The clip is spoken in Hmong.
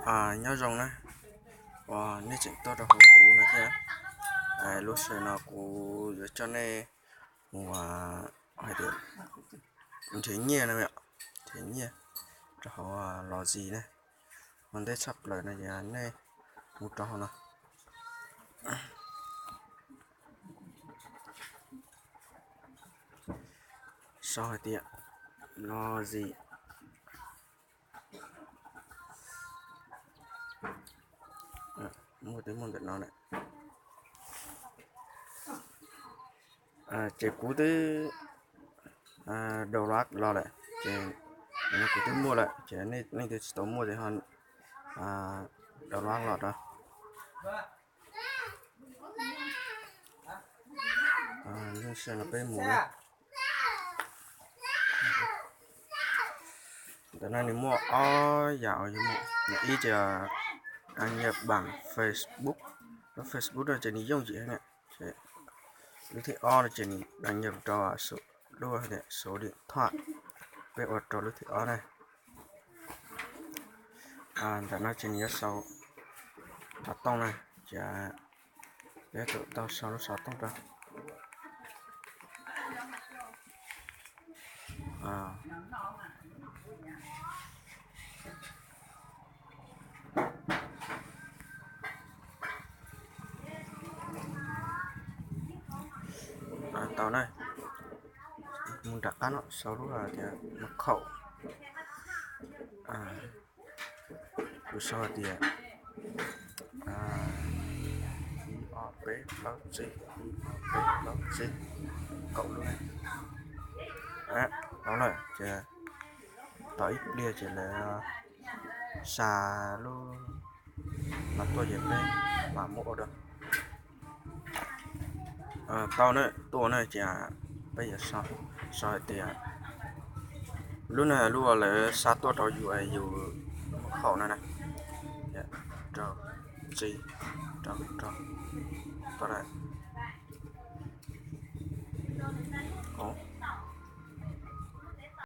Nyob zoo na, uas nej tseem tuaj rau hauv kuv no thiab. Lub sij hawm no kuv yuav coj nej mus hais tias nrhiav nyiaj no, nrhiav nyiaj rau hauv Los Zis na. Ua ntej tshaj plaws no ces nej mus rau hauv no. Sau hais tias Los Zis. Muaj twb muaj ntawm no na. Ces kuv twb download los lawm ces, kuv twb muaj lawm ces leej twg tsis tau muaj ces ho download los rau. Lub sij hawm no peb mus na. Ntawm no nws muaj ob yam uas yuav mus, ib ces đăng nhập bằng Facebook, lub Facebook no ces nws yooj yim na. Lub thib ob no ces nws đăng nhập rau lub số điện thoại, peb ua rau lub thib ob na. Ntawm no ces nws yuav sau xov tooj na, ces peb tau sau lub xov tooj rau. Tau na, mus nram qab no sau lub tias mật khẩu. Kuv sau hais tias ib ob peb plaub tsib, ib ob peb plaub tsib, kaum lub. Tau lawm ces tos ib pliag ces lawv xa lub no tuaj ces peb mam muab ua dua. Tau na, tuaj na ces peb yuav sau hais tias lub no lub uas lawv xa tuaj rau yus, yus mật khẩu no na, rau tsis, rau, rau, tau lawm.